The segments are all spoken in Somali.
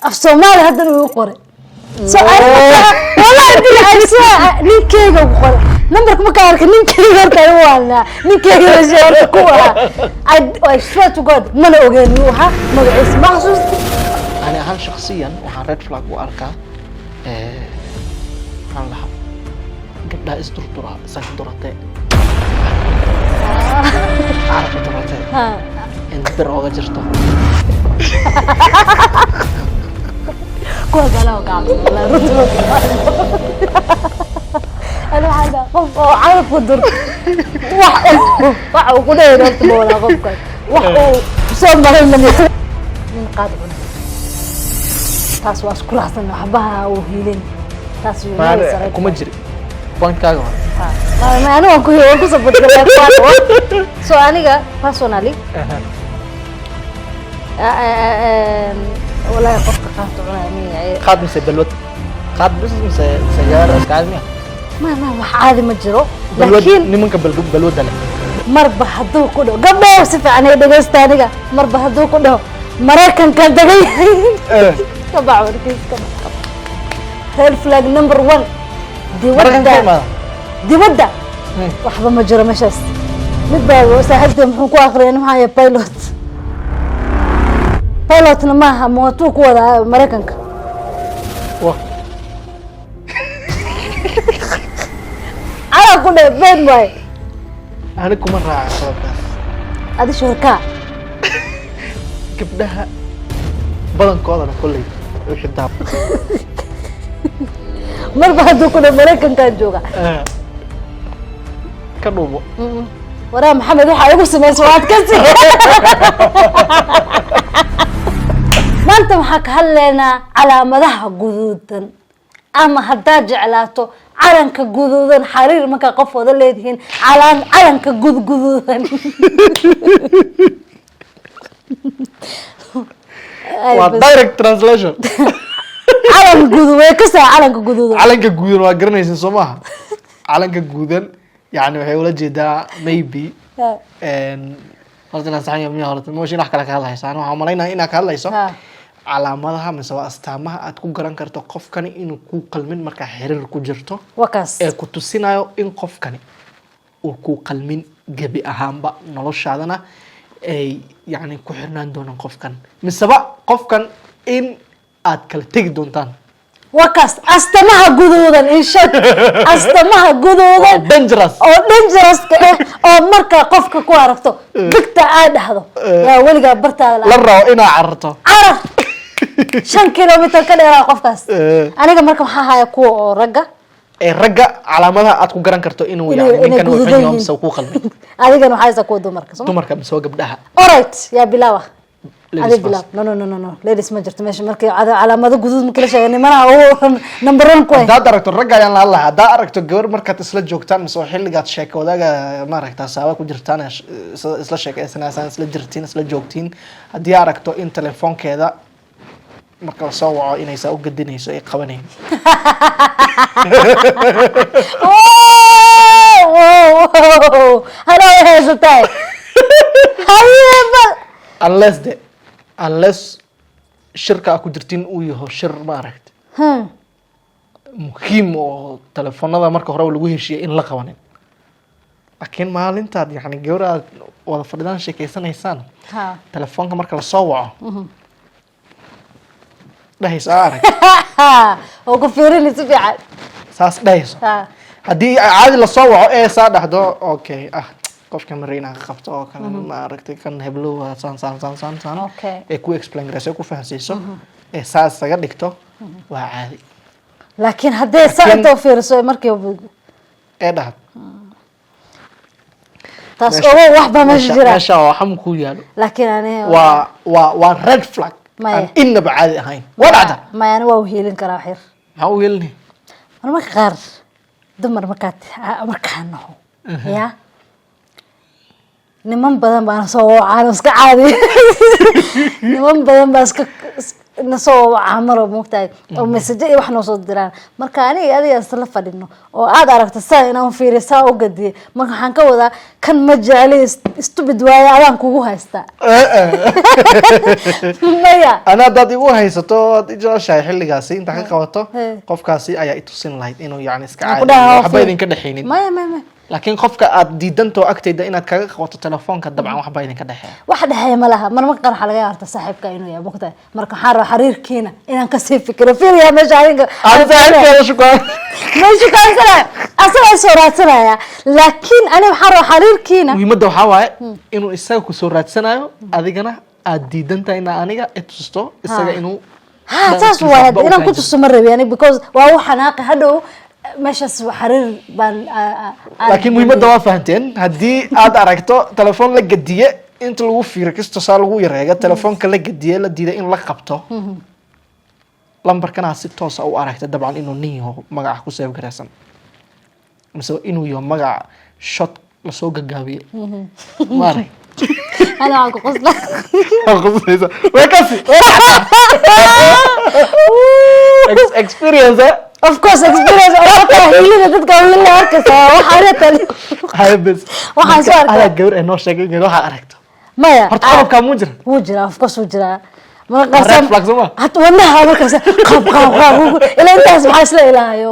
Af Soomaali haddana wuu qoray. So wallahi billahi, ninkeyga ku qoray numberka. Markaan arkay ninkeyga, horta anigu waa ninkeyga la sheegay ku ahaa. I swear to God, mana ogeen wuu ahaa, magaciisa ma xasuusti. Ani ahaan shaksiyan waxaan red flag u arkaa, maxaan lahaa, gabdhaha isdurdura, sanka durate, carabka durate, in bir ooga jirto. Kuwaas anaa ka cabsan wallahi, runta ana waxaan dhahaa qof oo carabku durto, wax uu ku dhahay horta ma walaa, qofkaas wax uu soo maray nin qaad cuna, taas waa isku raacsan, waxbaha uu hiilin taas. Kuma jiri pointkaaga hore. Aniga waan ku support gareeyaa. So aniga personally, wallahi qofka qaadka cunaya miya? Qaad mise balwad? Qaad bis mise sigaar iska caadi miya? Ma wax caadi ma jiro. Balwad. Laakiin nimanka balwadda leh. Marba hadduu ku dhaho, gabdhow si fiican ay dhegeysta, aniga marba hadduu ku dhaho Maraykankan degay, ka bax warkiis, ka bax. Red flag number one. Maraykanka ka Dibadda. imaada. Dibadda waxba ma jiro meeshaas. Mid baa saaxiibtay muxuu ku akriyay, maxaa yahay, pilot, pilotna maaha, mootuu ku wadaa Maraykanka. Wa. Calaa ku dhe, been waay. Ani kuma raaca sababkaas. Adi shurkaa. Gabdhaha badankoodana kolley wixii daa Marba hadduu ku dhe Maraykankan jooga, ka dhuumo. Waraa Maxamed, waxaa igu samaysa waad ka sii. Maanta waxaa ka hadlaynaa calaamadaha guduudan, ama haddaad jeclaato calanka guduudan, xariir markaa qof wada leedihiin, calanka gudguduudan. Waa direct translation. Calan gudu way kasaa, calanka guduudan. Calanka guudan waa garanaysin soo maaha? Calanka guudan yani waxay ula jeedaa maybe horta inaan saxan yahay miya? Horta mooshin wax kale ka hadlaysa. Ani waxaan malaynaya inaad ka hadlayso calaamadaha mise waa astaamaha aad ku garan karto qofkani inuu ku qalmin markaa xiriir ku jirto, wakaas ee ku tusinayo in qofkani uu ku qalmin gebi ahaanba, noloshaadana ay yani ku xirnaan doonaan qofkan, miseba qofkan in aad kala tegi doontaan. Wakaas astamaha guduudan, insha astamaha guduudan. Dangerous. Oo dangerouska ah, oo markaa qofka ku aragto bigta aad dhahdo yaa weligaa bartaada la rabo inaa cararto. Carar 5 kilomitir ka dheeraa qofkaas. Aniga marka waxaa haya kuwa oo ragga. Ee ragga, calaamadaha aad ku garan karto inuu yani inay ninkan uu xun guduudan yaho yihiin. Mise uu ku qalmin. Adigana waxaa haysaa kuwa dumarka, soo ma? Dumarka mise waa gabdhaha. Alright, yaa bilaawa? Ladies adi first. Bilaab. No, no, no, no, no, ladies ma jirto meesha. Markii calaamado guduud markii la sheegay, nimanaha ugu number one ku eh. Haddaad aragto ragga ayaan la hadlaha. Haddaad aragto gabar markaad isla joogtaan mise oo xilligaad sheeko wadaaga maaragta saaba ku jirtaan, ee isla sheekeysanaysaan, isla jirtiin, isla joogtiin, haddii aragto in telefoonkeeda marka lasoo waco inaysaa u gadinayso ay qabanayn. Oh, anaa haysatahay, haye bal. Unless shirka aad ku jirtiin uu yaho shir maaragta muhiim oo telefoonada marka hore lagu heshiiyay in la qabanin, laakiin maalintaad yani gabar aad wada fadhidaan, sheekeysanaysaan, telefoonka marka lasoo waco dhahayso aa arag. Oo ku fiirini si fiican. Saas dhahayso. Haddii caadi lasoo waco ee saa dhahdo, okay, ah, qofka mare inaan ka qabto oo kale, ma aragtay, kan heblow waa saan saan saan saan saan, ee ku explain garayso, ee ku fahansiiso, ee saas isaga dhigto, waa caadi. Laakiin haddee saa inta u fiiriso markii ee dhahdo taas, ogo wax baa meesha jira. Meesha waa xam ku yaalo. Laakiin ani Waa red flag. Maya. Aan inaba caadi ahayn waa dhacda. Maya, ani waa uhiilin karaa wax yar. Maxaa u yeelinay? Marmarka qaar dumar markaad markaan naho ya, niman badan baana soo wacaan, iska caadi, niman badan baa iska Nasoo camalo, moogtahay, oo message iyo wax noo soo diraan. Marka aniga adiga isla fadhino oo aad aragto saa inaan fiiriyo, saa u gadiyay. Marka waxaan ka wadaa, kan ma jecli, stupid waaye, adaan kugu haystaa, maya? Ana haddaad igu haysato, aad i jeceshahay, xilligaasi intaa ka qabato, qofkaasi ayaa i tusin lahayd inuu yani iska Aan ku caadi dhahaa, waxba idinka dhexaynin. Maya, maya, maya. Laakiin qofka aad diidantoo agtayda inaad kaga qabato telefoonka, dabcan waxba idinka dhexeeya. Wax dhexeeya ma laha. Marmarka qaar waxaa laga yaabta saaxiibka inuu yahay, mogtahay. Marka waxaan rabaa xiriirkiina inaan kasii fikiro. Fiiriyaa meesha arrinka. Aad saaxiibkeeda shukaan. Meesha kaansanaya, asagaa soo raadsanaya, laakiin ani waxaan rabaa xiriirkiina. Muhiimadda waxaa waaye inuu isaga kusoo raadsanayo, adigana aad diidantahay inaa aniga i tusto isaga inuu Ha, saas dhankiisa waay. waxba u Inaan ku kaa tuso ma rabi ani, because waa u xanaaqi hadhow meeshaas xiriir baan Laakiin muhiimadda waa fahanteen. Haddii aad aragto telefoon la gediye, inta lagu fiiro kisto saa lagu yareega, telefoonka la gediye, la diiday in la qabto, lambarkana si toosa u aragta, dabcan inuu nin yaho magaca ku save garaysan, mise inuu yaho magaca shot lasoo gagaabiye, maarag. Ana waxaan ku qosla. Waa qoslaysa, way kasi experience, eh? Of course, experience oo hilida dadka wiil arkaysa waxaa reetan. Haye, bes. Waxaan soo arkay. Adaa gabar ee noo sheegay inaad waxaa aragto. Maya. Horta qodobkaa muu jira? Wuu jiraa, of course wuu jiraa. Waa red flag, soo ma? Hata wadnaha markaas qab qab qab ilaa intaas maxaa isla ilaahayo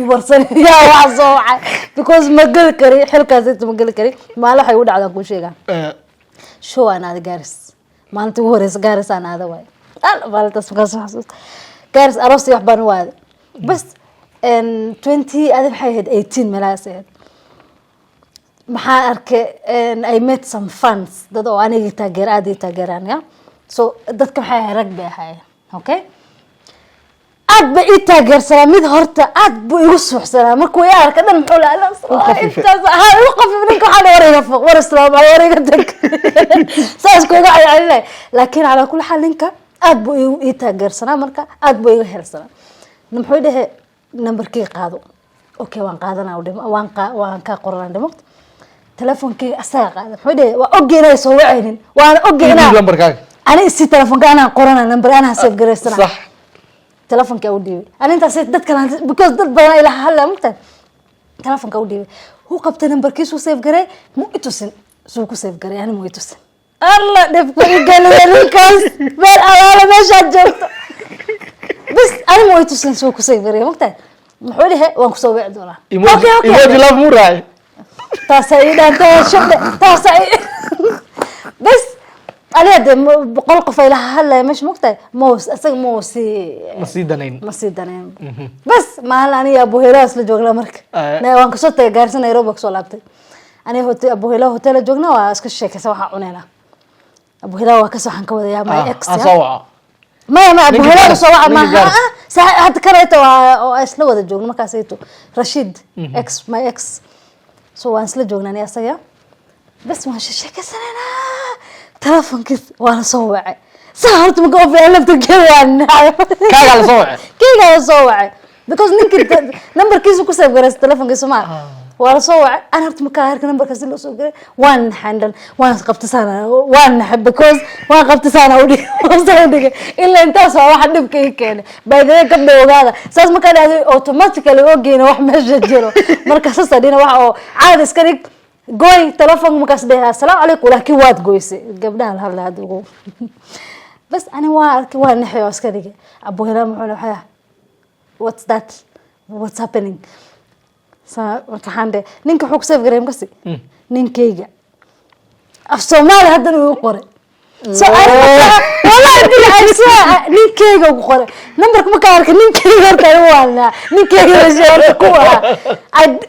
warsan yaa wax soo wacay, because ma geli kari xilkaas inta ma geli kari. Maalin waxay igu dhacdaan kuu sheegaa. Show aan aada Gaaris, maalinta ugu horeysa Gaaris aan aada waay. Al maalintaas markaas xasuusta Gaaris aroostii wax baan u aaday bas. 20 adi maxay ahayd, 18 meelahaas ahayd. Maxaa arkay, I met some fans, dad oo anigii taageer, aad ii taageeraan ya. So dadka maxay ahayd, rag bay ahaayeen. Okay, aad ba ii taageersanaa. Mid horta aad buu igu suuxsanaa. Markuu i arka dhan muxuu lahaa khafiifay. Intaas ha igu qafif. Ninka waxaa war iga foq, war islaam, war iga tag, saas kuga celcelinay. Laakiin calaa kulli xaal ninka aad buu ii taageersanaa. Marka aad buu iga helsanaa. Muxuu dhahe, "Nambarkii qaado." "Okay, waan qaadanaa," "waan kaa qoranaa." Dhimo telefonkeyga asaga qaada. Muxuu dhahe, "Waa ogey inay soo wacaynin, waana ogey inaa Lambarkaaga. Ani isi telefonka anaa qorana, nambar anaa save garaysana." Telefonka u dhiibay ani intaas dad kale, because dad badan ila hadla mugtahay. Telefonka u dhiibay, wuu qabtay, nambarkiisuu save garay. Mu i tusin suu ku save garay, ani mu i tusin. Alla dhibku igeliya ninkaas, meel alaala meeshaad joogto bas. Ani mu i tusin suu ku save garay, mugtahay. Muxuu dhihe, "Waan kusoo wici doonaa." Emoji. Okay. Emoji love muu raacay? Taasaa ii dhaantay shubdhe, taasaa ii bas. Aniga de 100 qof ay laha hadlaya meesha, mogtahay, isaga mau sii Ma sii danayn. Ma sii danayn. Bas maalin aniga abuhelaha isla joognaa marka. Waan kasoo tagay Gaarisa, Nairobi kasoo laabtay. Aniga abuhelaha hotela joognaa, waa iska sheekaysa, waxaa cuneynaa. Abuhelaha waa kasoo, waxaan ka wadayaa my ex. Aan Ya. Soo waco. Maya, maya. Ninka Abuhelaha Gaaris, soo waca ninka maaha. Gaaris. Ah, hadda kareeto waa oo isla wada joogno markaasayto, Rashid ex, my ex. So waan isla joognaa ani asaga bas, waan sheekaysananaa. Telefonkiis waa la soo wacay. Saa horta marka ofi laftarkeeda waa nacay. Kaagaa la soo wacay? Keygaa la soo wacay, because ninkii nambarkiisa ku save garaysa telefonkiisa ma waa la soo wacay. Ana horta markaa arka nambarkaasi loo soo garay, waan naxay dhan, waan qabta saana, waan naxay because waan qabta saana udhigay, saan udhigay. Ilaa intaas waa waxa dhibka ii keenay. By the way, gabdha ogaada, saas markaa dhahday automatically ogeyna wax meesha jiro. Marka saasa dhina wax oo caadi iska dhig, goy telefonka. Markaas dheh, "Assalaamu calaykum," laakiin waad goysay. Gabdhaha la hadlay hadda ugu bas. Ani waa arkay, waa naxay oo iska dhigay. Abuhila muxuu waxaa, "What's that? What's happening?" Sa marka waxaan dhe, ninka wuxuu ku save garay makasi ninkeyga, af Soomaali haddana uu qoray. So wallahi billahi, I ninkeyga ugu qoray numberka. Markaa arkay ninkeyga, horta ani waa ninkeyga horta ku ahaa.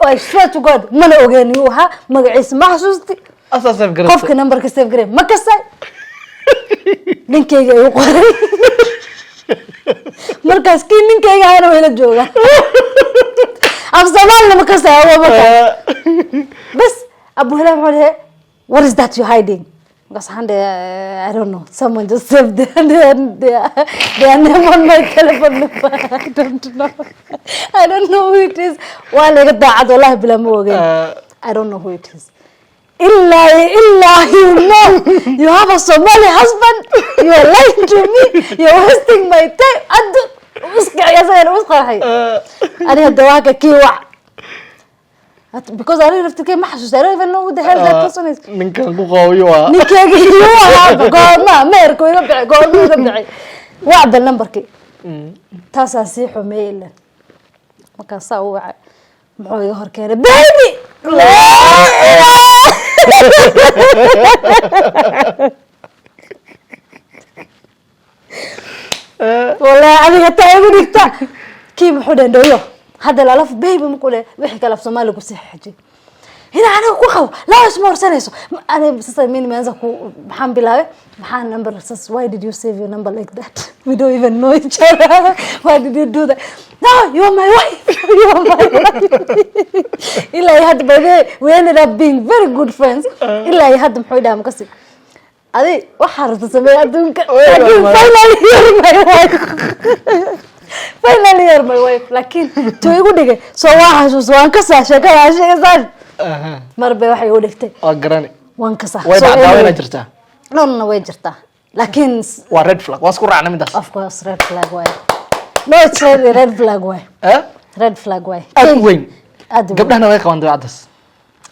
I swear to God, mana ogeen uu ahaa. Magaciisa ma xasuusti. Asaa save garaysa. Qofka numberka save garay ma kasay, ninkeyga igu qoray. Markaas kii ninkeyga ahana wayla jooga, af Soomaalina ma kasay marka bas. Abu Hilal muxuu dhahay, "What is that you hiding?" Markaas waxaan dhahay, "I don't know, someone just saved their name on my telephone number. I don't know, I don't know who it is." Waa laga daacad, wallahi bilaa ma ogeyn. I don't know who it is. Ilaa ilaa you know you have a Somali husband, you are lying to me, you are wasting my time. Addu iskiciy, asagana isqarxay. Aniga dawaaka kii wac, because aniga naftirkey ma xasuusta. I don't even know who the hell that person is. Ninkan ku qaawiyo waa Ninkeyga iyu ahaa goorma meherku iga bixi, goorma iga bixi. Wacbal numberkii taasaan sii xumeeyey ilan. Markaasaa u wacay, muxuu iga hor keenay? Baby, laa ilaaha. Wallahi adiga taa igu dhigta. Kii muxuu dheh, ndooyo hadda lalaf baby markuu dheh, wixii kale af Soomaali ku sii xajiyay ina aniga ku qabo laa isma horsanayso. Aniga sasa mimi nimeanza ku maxaan bilaabay, maxaa number sas? Why did you save your number like that? We don't even know each other. Why did you do that? No, you are my wife, you are my wife. Ilaa iyo hadda, by the way, we ended up being very good friends. Ilaa iyo hadda muxuu dhaha, makasi adi waxaa rabta sameey adduunka, laakiin finally you're my wife, finally you're my wife. Laakiin tuu igu dhigay soo waa xasuus, waan ka saa sheekada aan sheegaysaan. Mar bay waxay igu dhigtay. Waa garani. Waan ka saa. Way So dhacdaa, wayna anyway, jirtaa. No, way jirtaa, laakiin Waa red flag, waa isku raacna midaas. Of course red flag waay. No, it's red, red flag waay. Eh? Red flag waay. Aad u weyn. Aad u weyn. Gabdhahna way qabaan dabeecadaas.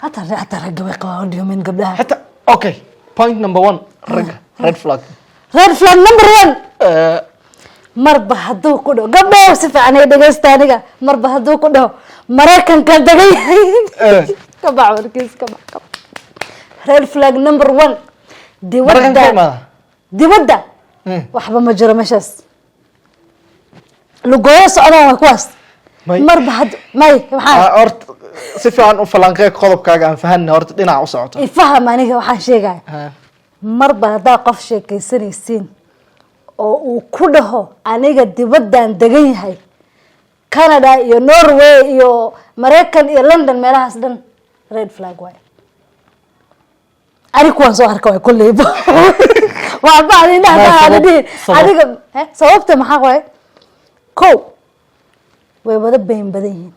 Hataa ragga way qabaan. What do you mean gabdhaha? Xitaa okay, point number one, ragga red flag. Red flag number one. Marba hadduu ku dhaho, gabdhaho si fiican ay dhegeysta aniga, marba hadduu ku dhaho Maraykanka degan yahay, ka bax warkiis, ka bax, ka bax. Red flag number one. Maraykanka ka Dibadda imaada. Dibadda waxba ma jiro meeshaas, lugooyo socdaan waa kuwaas. May. Marba had may maxaa? Ah, horta si fiican u falanqee qodobkaaga, aan fahanna horta dhinaca u socoto. Ifaham aniga waxaan sheegaya. Ha. Marba haddaa qof sheekaysanaysiin oo uu ku dhaho aniga dibaddan degan yahay, Canada iyo Norway iyo Maraykan iyo London, meelahaas dhan, red flag waay. Ani kuwaan soo arka waay kolleyba, waxba ani indhaha Ma ka aana sabab- dhihin. Sabab? Adiga sababta maxaa waaye? Ko way wada been badan yihiin.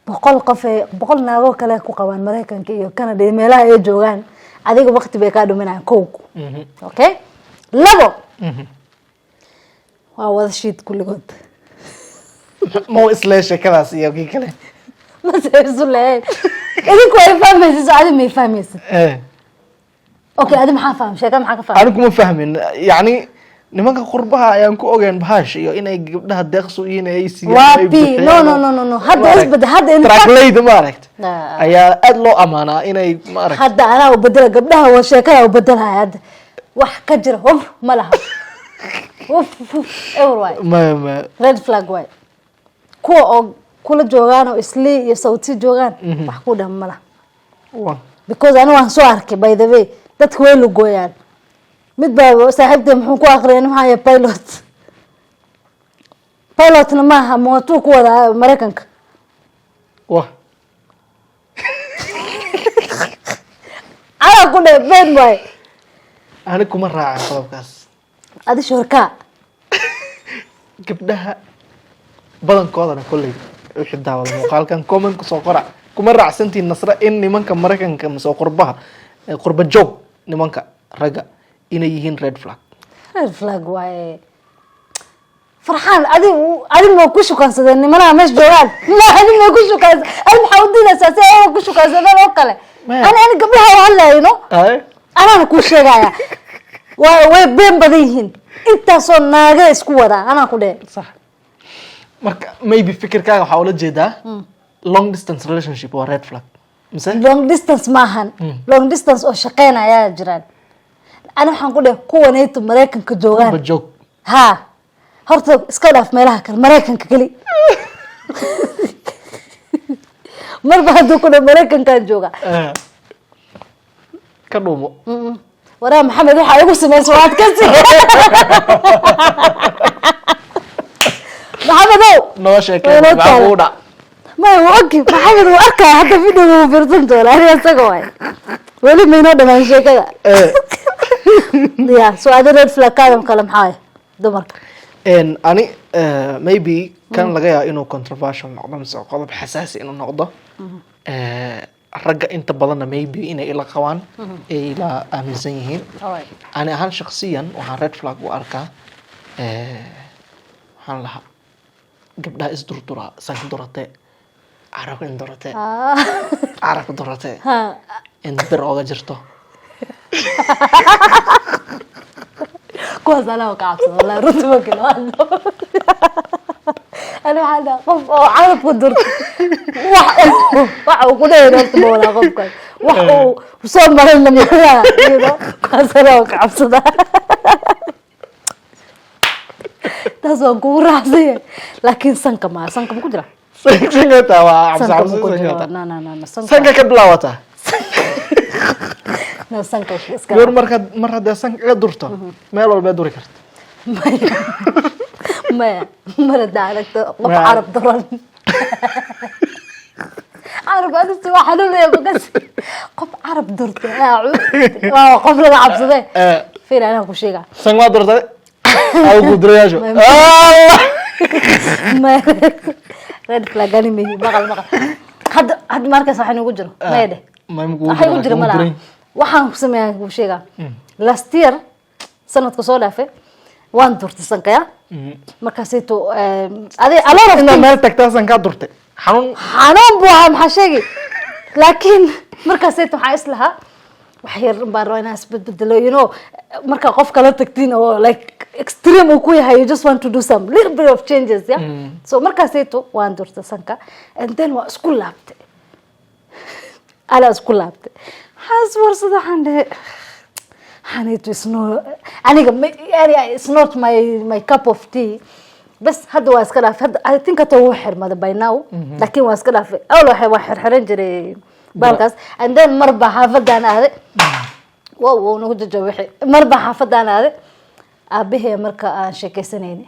100 qof ee 100 naagoo kale ku qabaan Maraykanka iyo Canada iyo meelaha ay joogaan, adiga waqti bay kaa dhuminayaan, kow. Okay, labo, waa wada shiid kulligood. Ma islee sheekadaas iyo kii kale? Mase isu lahayn, idinku way fahmaysid, so adi may fahmaysid. Okay, adi maxaa faham? Sheeka maxaa ka fahmay? Anigu kuma fahmin. Yacni nimanka qurbaha ayaan ku ogeyn bahash iyo inay gabdhaha deeqsu iyo inay siiyaan Waa ay P. bixiyaan. No, no, no, no, no. Hadda isbedel, hadda in fact- Trackleyda ma aragt Ah. ayaa aad loo amaanaa inay ma aragt. Hadda anaa u bedela gabdhaha, waa sheekada u bedelaya. Hadda wax ka jira huf ma laha, uf uf, ewer waay. Ma Red flag waay. Kuwa oo kula joogaan oo Islii iyo Sawti joogaan, wax ku dhan ma laha. Because ani waan soo arkay, by the way, dadka way lugooyaan. Mid baa saaxiibtay muxuu ku aqriyay, maxaa yahay pilot, pilotna maaha, mootuu ku wadaa Maraykanka. Wa Calaa ku dhe, been waay. Ani kuma raacin qodobkaas. Adi shorkaa. Gabdhaha badankoodana kolley wixii daawada muuqaalkan comment kusoo qora, kuma raacsantiin Nasra in nimanka Maraykanka mise qurbaha, qurba joog, nimanka ragga inay yihiin red flag? Red flag waaye, Farxaan. Adi adi ma ku shukaansadeen nimanaha meesha joogaan? Ma adi ma ku shukaansa? Adi maxaa u diidaysaa si ayaga ku shukaansadeen oo kale? Maya. Ani gabdhaha u hadlayno. Ay. Anaana kuu sheegaya, waa way been badan yihiin, intaasoo naaga isku wadaa, anaa ku dhehe. Sax. Marka maybe fikirkaaga waxaa ula jeedaa long distance relationship waa red flag mise? Long distance maahan. Long distance oo shaqeynayaa jiraan. Ani waxaan ku dhehe kuwanayto Maraykanka joogaan. Qurba joog. Ha, horta iska dhaaf meelaha kale, Maraykanka keli. Marba hadduu ku dhaho Maraykankaan jooga, Ka dhuumo. Waraa Maxamed, waxaa igu samaysa waad ka sii, Maxamedow. Noo sheekay. Way noo maxaa taala. kugu dhac? Maya, wuu ogi Maxamed, wuu arkaya hadda videoga, wuu fiirsan doonaa. Ani isaga waay, weli maynoo dhamaan sheekada. Ya, so adi red flag kaadam kale maxaa waay dumarka? Ani maybe kan laga yaabo inuu controversial noqdo mise qodob xasaasi inuu noqdo. Ragga inta badanna maybe inay ila qabaan, ay ila aaminsan yihiin. Ani ahaan shaksiyan waxaan red flag u arkaa, waxaan lahaa gabdhaha isdurdura, sanka durate, carabka in durate, carabka durate, in bir ooga jirto. Kuwaas anaa ka cabsado, wallahi runta ma kala hadlo. Ani waxaan dhahaa qof oo carabku durto, wax uu ku dhahay horta ma walaa qofkaas wax uu soo maray lama, kuwaas anaa ka cabsada. Taas waan kugu raacsan yahay, laakiin sanka ma, sanka ma ku jira? Sanka waa cabsi. Sanka ma Cabsi ku jiro. sanka. No, no, no, no, sanka. Sanka ka bilaawataa. No, sanka iska. Gabar markaad mar haddee sanka ka durto, meel walbay duri karta. Maya, maya, mar haddaa aragto qof Maya. carab duran, carabka adista waa xanuunaya bakas. Qof carab durta waa qof laga cabsade. Fiir, anaa ku sheega. San waa durtay aw ku durayaasho. Maya, red flag ani mihi. Maqal, maqal, hadda markaas waxa inugu jiro, maya dheh. May ma kugu Waxa igu jira jiro? malaha. Waxaan ku sameeyaa ku sheegaa. Last year, sanadka soo dhaafay, waan durtay sankaya. Markaasayto adi a lot of Inaa things. meel tagtaa sankaa durtay, xanuun. Xanuun buu ahaa, maxaa sheegi? Laakiin markaasayto waxaa is lahaa wax yar baan rabaa inaan isbedbedelo. Marka qof kala tagtiin oo like extreme uu ku yahay, you just want to do some little bit of changes, yeah. So markaasayto waan durtay sanka and then waa isku laabtay, alaa isku laabtay. Waxaan iswarsada, waxaan dhahay xaniitu is no, aniga yani it's not my cup of tea. Bas, hadda waa iska dhaafay. Hadda I think hata wuu xirmaday by now, laakiin waa iska dhaafay. Awal waxa waa xirxiran jiray baalkaas. And then mar baa xaafadaan aaday, wow, wuu nagu jajabay wixii. Mar baa xaafadaan aaday, aabahee marka aan sheekaysanayni,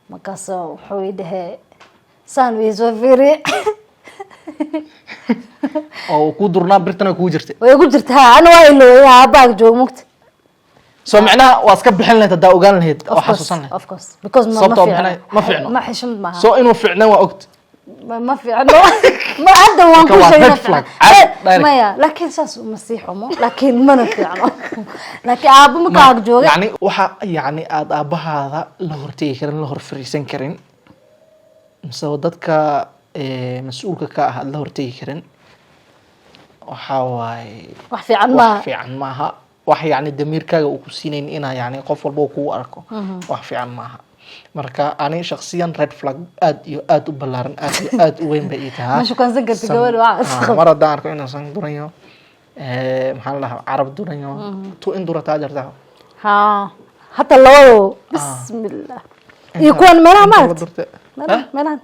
markaas wuxuu ii dhahey saan ii soo fiiriyey. Oo ku durnaa, birtana kugu jirtay. Way igu jirtaa, ana waa iloobay, aabbaag joogo mugta. Soo micnaha waa iska bixin lahayd haddaa ogaan lahayd oo Of course, xasuusan lahayd? Of course, because ma Sababtoo fiicno. Ma fiicno. Ma xishmad maaha. Soo inuu fiicnaan waa ogt. Ma fiicno, ma hadda waan ku Marka waa sheegay. red flag. Caadi, direct. Maya, laakiin saas uma sii xumo, laakiin mana fiicno, laakiin aabbo marka ag joogay. Yani waxa yani aada aabbahaada la hortegi karin, la hor fariisan karin, mise dadka mas-uulka ka ah aada la hortegi karin, waxaa waaye Wax fiican wax maaha. fiican maaha. Wax yani damiirkaaga uu ku siinayn inaa yani qof walba uu kugu arko, wax fiican maaha. Marka ani shaksiyan red flag aad iyo aad u ballaaran, aad iyo aad u weyn bay ii tahaa. Ma shukaansan kartid gabadh waxaas. Ah, mar haddaan arko inaan san duranyo, maxaa la dhahaa, carab duranyo, tu in durataa jirta. Ha, hata labado, bismillah, iyo kuwan meelaha Inta la maaragta durte. meelaha meelahan.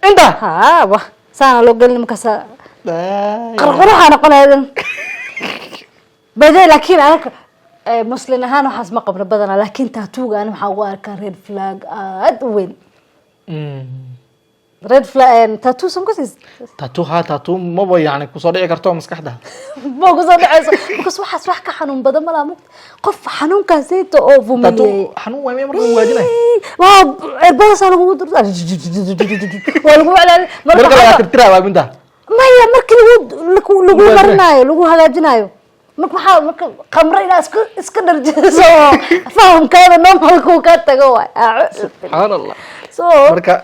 Inta. Ha, wa saana loo gelin, markaasa qarquraha noqonaya bade. Laakiin anaga muslin ahaan waxaas ma qabno badanaa, laakiin tattoo-ga ani waxaa ugu arkaa red flag aad u weyn. Red flag tattoo some kusis. Tattoo, ha, tattoo maba yani kusoo dhici karto maskaxda. Ma kusoo dhacayso, because waxaas wax ka xanuun badan malaa mugta qof xanuunkaasayta oo tattoo vumiliyey. Xanuun waay, marka waajinay. Waa cirbadaasaa lagugu dur, waa lagu celcelin. Marka lagaa tirtiraa waa minta. Maya, markii lagu Waajinay. marinaayo, lagu hagaajinaayo, marka waxaa marka khamro inaa iska dharjiso oo fahamkaada normalka uu ka tago waay. Subxaan Allah. So Marka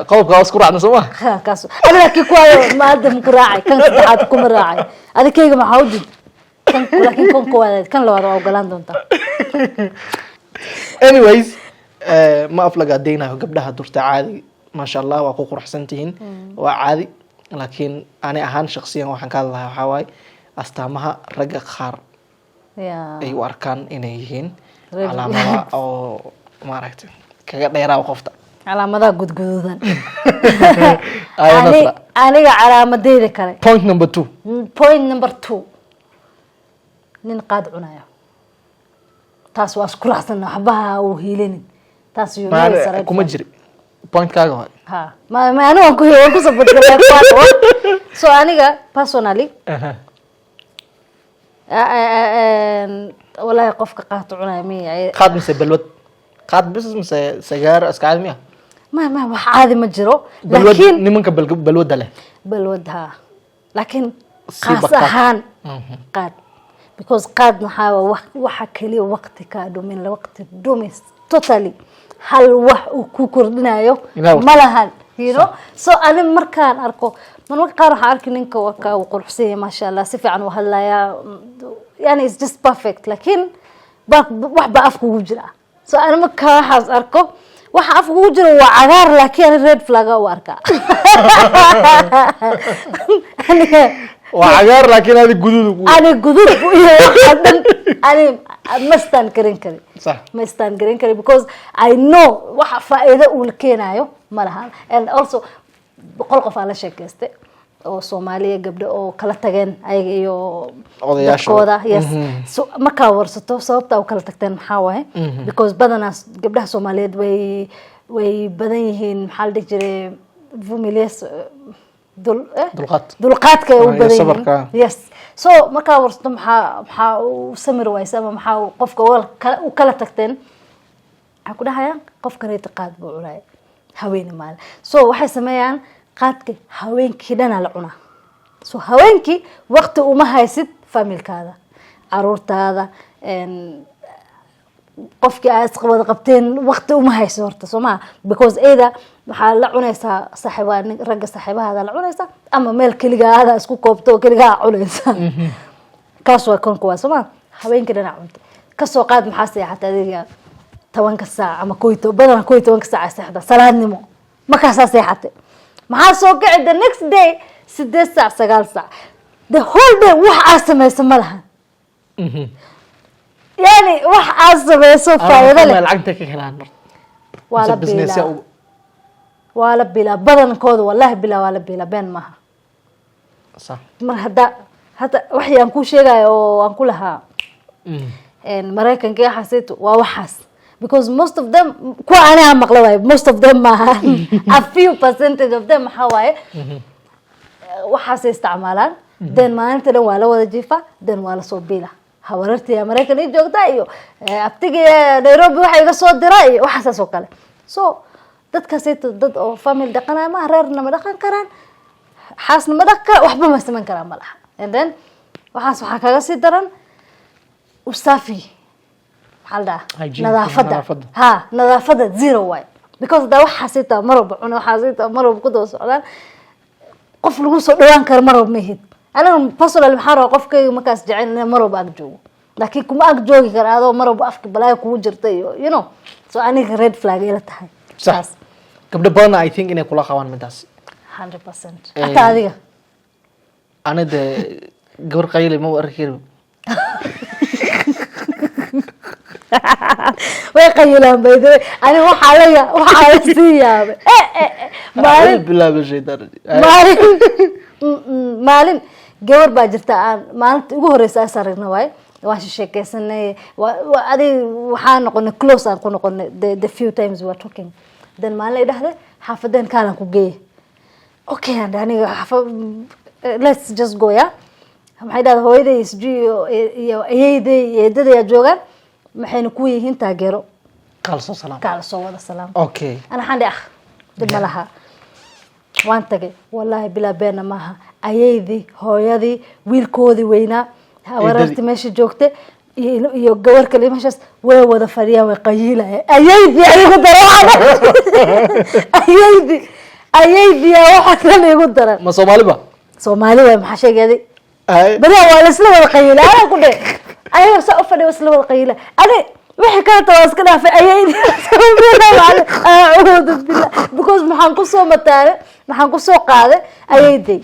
qodobka waa isku raacna, soo ma? Ha, kaas ani laakiin kuwaayo ma hadda maku raacay, kan saddexaad kuma raacay. Adi kayga maxaa u did kan, laakiin kan koowaad, kan labaad waa ogolaan doontaa. Anyways, ma aflagaadeynayo gabdhaha durta, caadi, maasha Allah, waa ku quruxsan tihiin, waa caadi. Laakiin ani ahaan shaksiyan waxaan ka hadlahaa waxaa waaye astaamaha ragga qaar ay u arkaan inay yihiin Red calaamada oo maaragtay kaga dheeraa qofta. Calaamadaha gudguduudan. Aya. Nasra. Aniga calaamadeyda kale. Point number 2. Point number 2, nin qaad cunayo. Taas waa isku raacsan, waxbaha uu hiilinin taas, you know it's a red Kuma flag. jiri pointkaaga waay. Ha, ma aniga waan ku support gareeyaa. So aniga personally, wallahi qofka qaadka cunaya miya. Qaad mise balwad? Qaad bis mise sagaar iska caadi miya? Ma wax caadi ma jiro. Balwad. Laakiin Nimanka balwadda leh. Balwad, ha, laakiin Siiba Qaas qaad. ahaan qaad, because qaad maxaa waa waxa keliya waqti kaa dhumin, waqti dhumis totally. Hal wax uu ku kordhinayo Ilaa waqti. ma lahan. So ani markaan arko, marmarka qaar waxaan arki ninka waa ka uu quruxsan yahay, maasha Allah, si fiican uu hadlayaa, yani it's just perfect, laakiin wax baa afka ugu jira. So ani markaa waxaas arko, waxa afka ugu jira waa cagaar, laakiin ani red flag u arkaa aniga. Waa cagaar, laakiin adi guduud ugu Ani guduud bu iyo waxaa dhan ani ma stand garan karin. Ma stand garan karin because I know waxa faa'iido uu keenayo ma lahan. And also 100 qof aan la sheekaystay oo Soomaaliya, gabdho oo kala tageen ayaga iyo Odayaashooda. dadkooda, yes. So markaa warsato sababta u kala tagteen maxaa waaye, because badanaa gabdhaha Soomaaliyeed way badan yihiin, maxaa la dhihi jiray, vumilia, dul Dulqaad. Dulqaadka ay u Ah, iyo badan sabarka. yihiin, yes. So markaa warsato maxaa u samir waysa ama maxaa qofka u kala tagteen, waxay ku dhahayaan qofka reeta qaad buu cunaya haweeni maalin. So waxay sameeyaan, qaadka haweenkii dhanaa la cunaa. So haweenkii waqti uma haysid familkaada, caruurtaada, qofkii aad wada qabteen waqti uma hayso horta, soo maha? Because either waxaa la cunaysaa saaxiiba, ragga saaxiibahaada la cunaysaa, ama meel keligaada isku koobto oo keligaa cunaysaa. Kaas waa kan kuwaa, soo maha? Haweenkii dhanaa cuntay, kasoo qaad maxaa seexatay adiga 10-ka saac ama 11, badanaa 11-ka saac ay seexda salaadnimo. Markaasaa seexatay, maxaa soo kici the next day 8 saac, 9 saac. The whole day wax aad samayso ma laha, yani wax aad samayso faa'iido leh. Lacagta ka helaan marka? Waa la Mise business biilaa. Waa la biilaa badankooda, wallahi bilaa, waa la biilaa, been maaha. Mar hadda waxii aan kuu sheegayo oo aan ku lahaa Maraykanka iyo waxaasayto waa waxaas, because most of them, kuwa aniga maqla waaye, most of them maaha, a few percentage of them maxaa waaye, waxaasay isticmaalaan. Then maalinta dhan waa la wada jiifa, then waa lasoo biila, habarartii Maraykan ii joogta iyo abtigii Nairobi waxa iga soo dira iyo waxaasaas oo kale. So dadkaasayto dad oo family dhaqanaya maaha, reerna ma dhaqan karaan, xaasna ma dhaqan karaan, waxba ma samayn karaan, ma laha. And then waxaas waxaa kaga sii daran usafi, maxaa la dhahaa? Hygiene, nadaafadda. Nadaafadda. Ha, nadaafadda zero waay, because haddaa waxaasita mar walba cuna, waxaasita mar walba ku daba socdaan, qof lagu soo dhawaan karo mar walba ma ihid. Aniga personally maxaa rabaa, qofkayga markaas jecel inaan mar walba ag joogo, laakiin kuma ag joogi kara adoo mar walba afka balaayo kugu jirta iyo. So aniga red flag ila tahay. Sax, gabdho badanna I think inay kula qabaan midaas. 100%, hataa adiga. Ani dee gabar qayli ma u arki kari. Way qayilaan by the way. Ani waxaa la sii yaabay maalin Bilaaba shaydaan. Maalin gabar baa jirta aan maalinta ugu horeysa as aragna waaye, waan sheekeysanay, adig waxaa noqonay close, aan ku noqonay the few times we were talking. Then maalin ay dhahday, "Xaafadeen kaalan ku geeye." Okay, and aniga let's just go. Ya, maxay dhahday, hooyaday isju iyo ayeyday iyo eedaday aa joogaan, maxayna ku yihiin taageero. Kaal soo salaam. Kaala soo wada salaam. Ana waxaan dhihi, ah, dib ma laha. Waan tagay, wallahi bilaa beena maaha, ayeydii, hooyadii, wiilkoodii weynaa, warartii meesha joogta iyo gabar kale meeshaas way wada fadhiyaan, way qayiilayaan. Ayeydii igu daran, ayeydii waxa dhan igu daran. Ma Soomaaliba? Soomaali waay, maxaa sheegeeday? Ay. Beriha waa laisla wada qayila. Anaa ku dhe, ayaga saa u fadhiya, isla wada qayila. Ani wixii kaleta waa iska dhaafay, ayay, acuudu billah, because maxaan kusoo mataanay, maxaan kusoo qaaday ayayday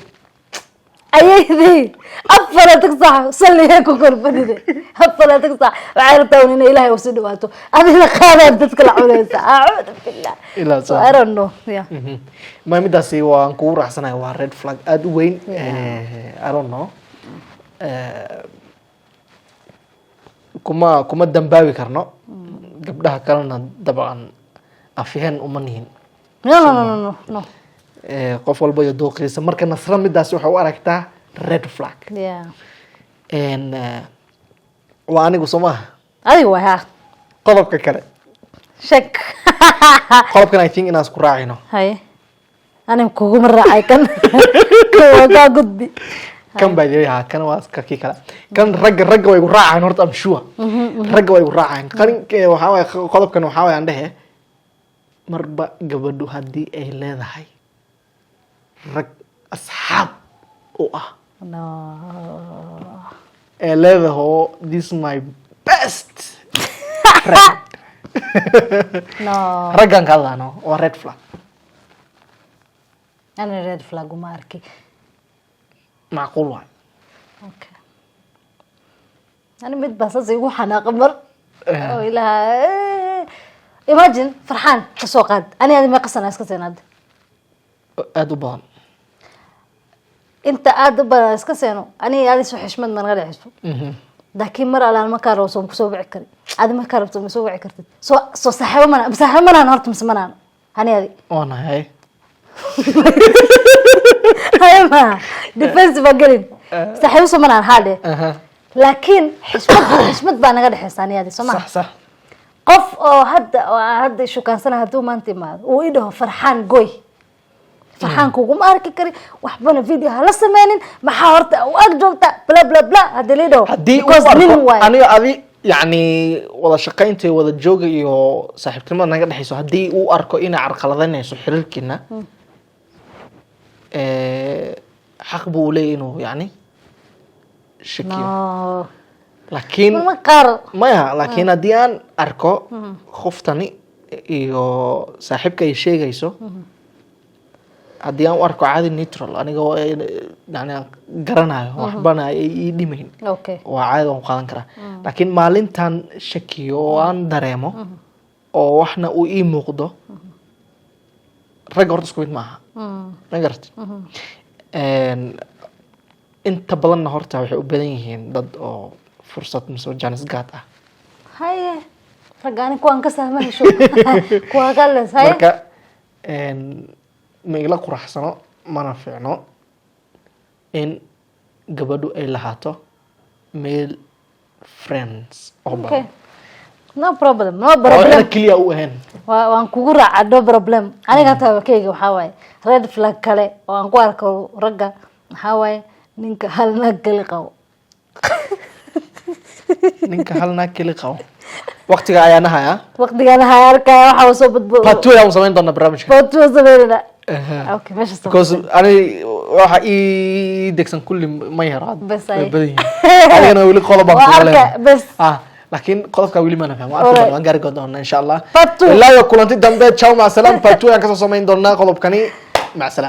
24 saac salliga ku kor fadhiday, 24 saac. Waxay rabtaa un inay Ilaahay usii dhawaato, adina qaadaad dadka la cunaysa, acuudu billah. Ilaa So I don't know, yeah. Ma midaasi waan kugu raacsanahay, waa red flag aada u weyn. I don't know. Kuma dambaabi karno, gabdhaha kalena dabcan afyaheen uma nihin. No, no, no, no, no, no. Qof walba iyo dooqiisa. Marka Nasra midaasi waxay u aragtaa red flag. En, waa anigu, soo maaha? Adiga waay, ha. Qodobka kale. Shek. Qodobkan I think inaan isku raacino. Haye, aniga kuguma raacay kan, kan waa kaa gudbi. Kan baa idin, kan waa ka kii kale. Kan ragga way igu raacayaan horta, I'm sure ragga way igu raacayaan. Kan waxaa waaye, qodobkan waxaa waaye aan dhehe, marba gabadhu haddii ay leedahay rag asxaab u ah, No. ee leedaho "This my best friend." No. Raggan ka hadlaano waa red flag. Ana red flag uma arki. Macquul waay. Okay, ani mid baa saas igu xanaaqa mar oo ilaha, imagine Farxaan kasoo qaad, ani adi meeqa sana iska seen hadda? Aada u badan. Inta aada u badan iska seeno, ani adi soo xishmad ma naga dhexeyso, laakiin mar alaan markaa rabo soo kusoo wici kari, adi markaa rabto ma soo wici kartid. Soo saaxiibo mana, saaxiibo manaan horta mise manaan ani adi? Waa nahay. Haye, ma defense baa gelin, saaxiibo soo manaan haadhe. Laakiin xishmad baa naga dhexeysa ani adi, soo ma? Sax sax. Qof oo hadda oo aan hadda shukaansana hadduu maanta imaado uu i dhaho, "Farxaan goy, Farxaan kuguma arki kari, waxbana video hala sameynin, maxaa horta u ag joogta, bla bla bla," haddii la i dhaho, Haddii uu because nin arko waay. Aniga adi yacni wada shaqaynta iyo wada jooga iyo saaxiibtinimada naga dhexeyso, haddii uu arko inay carqaladanayso xiriirkiina, xaq buu leeyahy inuu yacni shakiyo. No. Laakiin marma qaar. Maya, laakiin haddii aan arko qoftani iyo saaxiibka ay sheegayso, haddii aan u arko caadi, neutral, aniga oo yani aan garanayo, waxbana ay ii dhimayn, waa caadi, waan ku qaadan karaa. Laakiin maalintan shakiyo oo aan dareemo oo waxna uu ii muuqdo, ragga horta isku mid maaha, ma garat? Inta badanna horta waxay u badan yihiin dad oo fursad mise janis gaad ah. Haye, ragga ani kuwaan ka sahma hesho kuwa kales, haye. Marka ma igla quraxsano, mana fiicno in gabadhu ay lahaato male friends oo badan. No problem, no oo problem. ina keliya u ahayn. Waan kugu raaca, no problem. Aniga hataa keyga waxaa waaye red flag kale oo aan ku arko ragga waxaa waaye ninka hal naag kali qabo. Ninka hal naag keli qabo, waqtiga ayaa nahaya. Waqtigaan haya arkaya waxa uu soo badbo. Part two ayaan samayn doonaa barnaamijka. Part two sameynayna. Okay, meesha soo Because ani waxa ii degsan kulli ma yaraad. Bas way ay. badan yihiin. Anigana weli qodob baan Waa kuga arka, leeyahay. bas. Ah, laakiin qodobkaa weli maana fahmo. Arki doonaa, waan gaari doonaa insha Allah. Part two. Ilaa iyo kulanti dambe, ciao, mac salaam. Part two ayaan kasoo samayn doonaa qodobkani. Mac salaam.